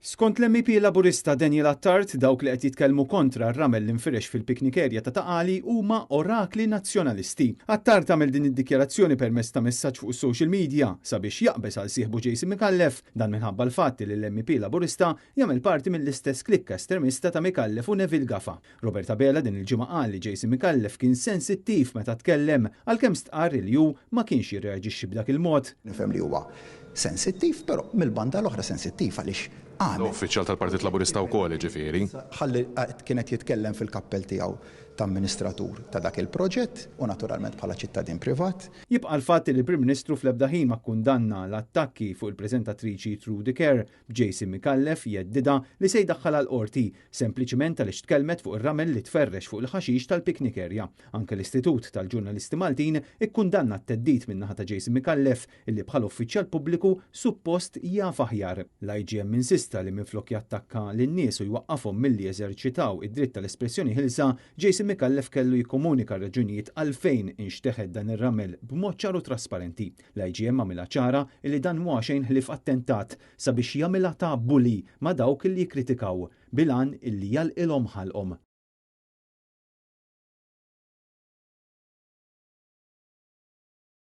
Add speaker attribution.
Speaker 1: Skont l-MEP Laburista Daniel Attard, dawk li qed jitkellmu kontra r-ramel li nfirex fil-picnic area ta' Ta' Qali huma orakli nazzjonalisti. Attard għamel din id-dikjarazzjoni permezz ta' messaġġ fuq is-social media sabiex jaqbeż għal sieħbu Jason Micallef, dan minħabba l-fatt li l-MEP Laburista jagħmel parti mill-istess klikka estremista ta' Micallef u Neville Gafa. Robert Abela din il-ġimgħa qal li Jason Micallef kien sensittiv meta tkellem għalkemm stqarr li hu ma kienx jirreaġixxi b'dak il-mod.
Speaker 2: Nifhem li huwa sensittiv, però mill-banda l-oħra sensittiv għaliex għamel.
Speaker 3: Uffiċjal tal-Partit Laburista wkoll, jiġifieri.
Speaker 2: Ħalli kien qed jitkellem fil-kappell tiegħu ta' amministratur ta' dak il-proġett u naturalment bħala ċittadin privat.
Speaker 1: Jibqa' l-fatt li l-Prim Ministru fl-ebda ħin ma kkundanna l-attakki fuq il-preżentatriċi Trudy Kerr, b'Jason Micallef jheddidha li se jdaħħalha l-Qorti sempliċiment għaliex tkellmet fuq ir-ramel li tferrex fuq il-ħaxix tal-picnic area. Anke l-Istitut tal-Ġurnalisti Maltin ikkundanna t-theddid min-naħa ta' Jason Micallef illi bħala uffiċjal pubbliku suppost jaf aħjar. L-IGM insista li minflok jattakka lin-nies u jwaqqafhom milli jeżerċitaw id-dritt tal-espressjoni ħielsa, Jason Micallef kellu jikkomunika r-raġunijiet għalfejn inxteħet dan ir-ramel b'mod ċar u trasparenti. L-IGM għamilha ċara illi dan mhuwa xejn ħlief attentat sabiex jagħmilha ta' bully ma' dawk illi jikkritikaw, bil-għan illi jagħlqilhom ħalqhom.